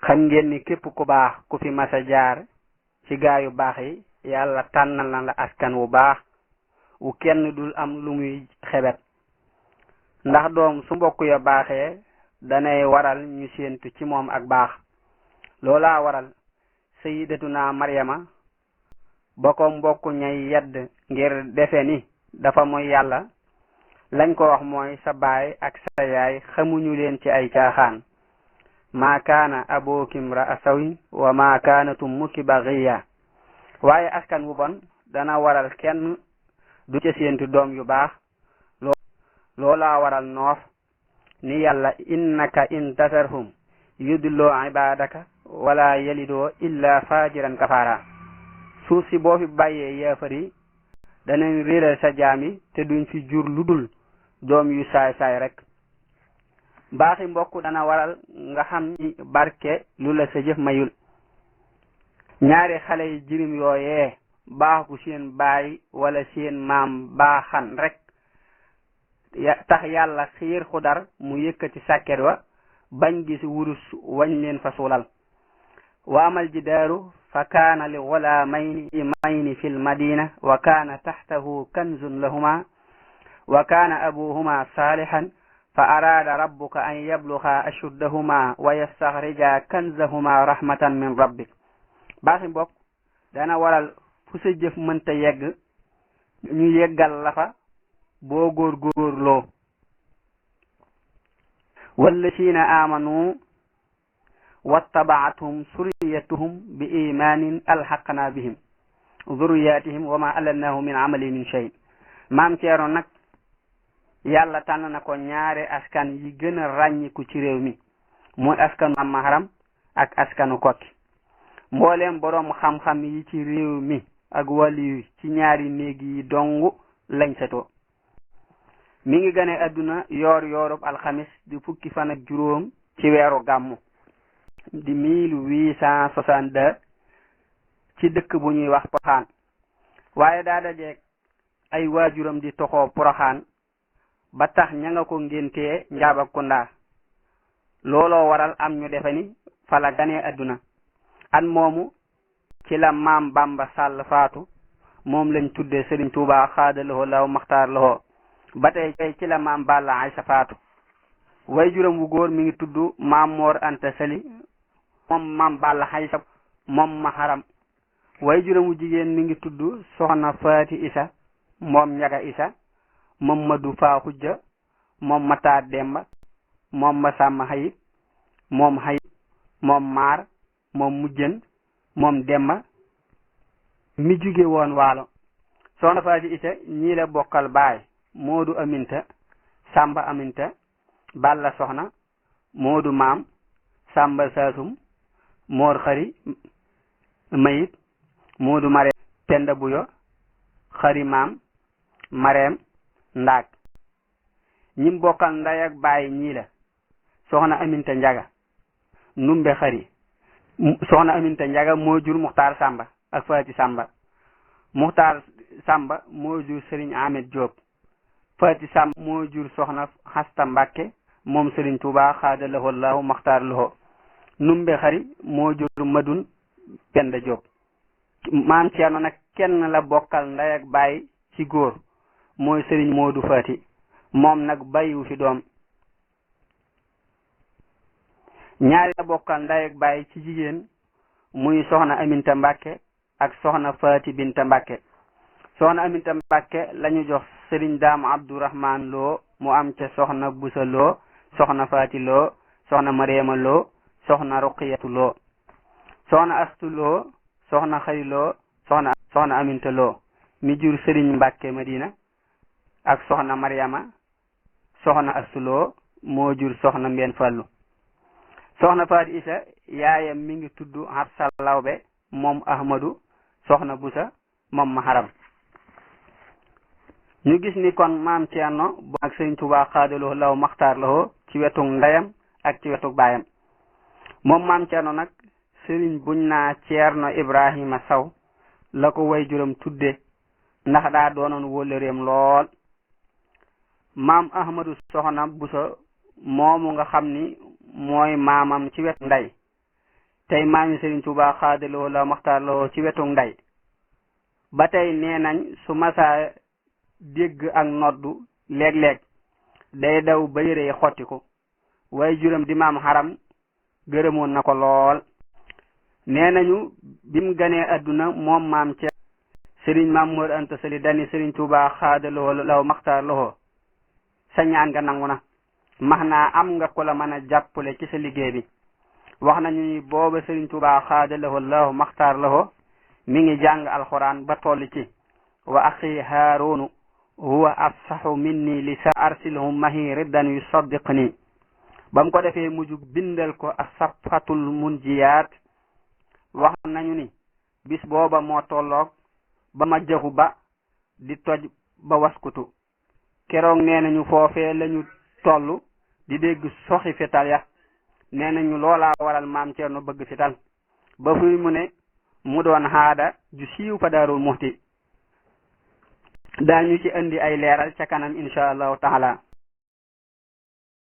xam ngeen ni képp ku baax ku fi masa jaar ci gaayu baax yi yàlla tànnal na la askan wu baax wu kenn dul am lu muy xebet ndax doom su mbokk ya baaxee danay waral ñu séentu ci moom ak baax loola waral sayyidatuna Maryama ba ko mbokk ñay yedd ngir defe ni dafa mooy yàlla lañ ko wax mooy sa baay ak sa yaay xamuñu leen ci ay caaxaan maa kaana abuki imra'a sawin wa maa kaanat ummuki baghiya waaye askan wu bon dana waral kenn du ca séentu doom yu baax loola waral noof ni yàlla innaka in tasarhum yudillo ibadaka wala yalidoo illa fajiran kafara suuf si boo fi bàyyee yeefari danañ réeral sa jaami te duñ fi jur lu dul doom yu saay-saay rek baaxi mbokk dana waral nga xam ni barke lu la sa jëf mayul ñaari xale yi jirim yooyee baaxu seen baay wala seen maam baaxan rek tax yàlla xiir Xudar mu yëkkati sàkket wa bañ gis wurus wañ leen fa suulal wa amal jidaaru fa kaana li ghulaamayni fi lmadina wa kaana taxtahu kanzun lahuma wa kaana abuhuma saalihan fa araada rabbuka an yabluga ashuddahuma wa yastaxrija kanzahuma rahmatan min rabbik baaxi mbokk dana waral fu sa jëf mënta yegg ñu yeggal la fa boo góorgóorloo wallazina amanu wattaba'athum suriyatuhum bi imanin alhaqna bihim zurriyatihim wa ma alatnahu min amali min shay maam Ceerno nag yàlla tànn na ko ñaari askan yi gën a ràññiku ci réew mi mooy askanu Maam Maharam ak askanu Kokki mbooleem boroom xam-xam yi ci réew mi ak waliyu ci ñaari néeg yi dong lañ setoo mi ngi gane adduna yoorub alxamis di fukki fan ak juróom ci weeru gàmmu di 1862 ci dëkk bu ñuy wax Poroxaan waaye daa dajeeg ay waajuram di toxoo Poroxaan ba tax ña nga ko ngéntee Njaabakunda looloo waral am ñu defe ni fa la ganee adduna an moomu ci la maam Bamba Sall faatu moom lañ tuddee Sëriñ Tuubaa xaadalahoo law maxtaar lahoo ba tey ci la maam Balla Aysa faatu way juram wu góor mi ngi tudd maam Moor Anta Sali moom maam Balla Aysa moom Maharam way juram wu jigéen mi ngi tudd soxna Faati Isa moom Njaga Isa moom Madu Faa Xujja moom Mataar Demba moom Masamba Hayib moom Maar moom Mujjën moom Demba mi jóge woon Waalo soxna Faati Isa ñii la bokkal baay Moodu Aminta Samba Aminta Balla Soxna Moodu Maam Samba Saasum Moor Xari Mayib Moodu Mareem Penda Buyo Xari Maam Mareem Ndaag ñim bokkal nday ak baay ñii la soxna Aminta Njaga Numbe Xari soxna Aminta Njaga moo jur Muxtaar Samba ak Faati Samba Muxtaar Samba moo jur Sëriñ Ahmed Diop Faati Samba moo jur soxna Xasta Mbàkke moom Sëriñ Tuubaa xaada lahoo lahu maxtaar lahoo Numbe Xari moo jur Madun Penda Diop maam Ceerno nag kenn la bokkal nday ak baay ci góor mooy Sëriñ Moodu Faati moom nag bàyyiwu fi doom ñaari la bokkal nday ak baay ci jigéen muy soxna Aminta Mbàkke ak soxna Faati Binta Mbàkke soxna Aminta Mbàkke lañu jox Sëriñ Daam Abdourahman Lo mu am ca soxna Busa Lo soxna Faati Lo soxna Mariama Lo soxna Ruqiyatu Lo soxna Astu Lo soxna Xari Lo soxna Aminta Lo mi jur Sëriñ Mbàkke Madina ak soxna Mariama soxna Astu Lo moo jur soxna Mbeen Fallu soxna Faati Isa yaayam mi ngi tudd Habsa Lawbe moom Ahmadu soxna Busa moom Maharam ñu gis ni kon maam Ceerno bo ak Sëriñ Tuubaa xaadaloo law maxtaar lahoo ci wetu ndeyam ak ci wetu baayam moom maam Ceerno nag sëriñ buñ naa Ceerno Ibrahima Saw la ko way juram tudde ndax daa doonoon wóllëreem lool maam Ahmadu soxna Busa moomu nga xam ni mooy maamam ci wetu ndey tey maami Sëriñ Tuubaa xaadaloo la maxtaar loo ci wetu nday ba tey nee nañ su masaa dégg ak noddu léeg-léeg day daw ba yére yi xotti ko waaye juróom di maam xaram gërëmoon na ko lool. nee nañu bim ganee adduna moom maam ca sëriñ Maam Mor Anta Sali dani Sëriñ Tuubaa xaadaloo law maxtaar loo sa ñaan nga nangu na max naa am nga ko la mën a jàppale ci sa liggéey bi. wax nañu ni booba Sëriñ Tuubaa xaadaloo law maxtaar loo mi ngi jàng alxuraan ba toll ci wa axi Haarunu huwa afsahu minni li sa arsilhum mahi riddan yusaddiqni ba mu ko defee mujj bindal ko as-safhatul munjiyaat. wax nañu ni bis booba moo tolloog ba ma jaxu ba di toj ba waskutu keroog nee nañu foofee lañu toll di dégg soxi fetal ya. nee nañu loolaa waral maam Ceerno bëgg fital ba fuy mu ne mu doon xaada ju siiw fa Daarul Muxti daañu ci indi ay leeral ca kanam insha allahu taala.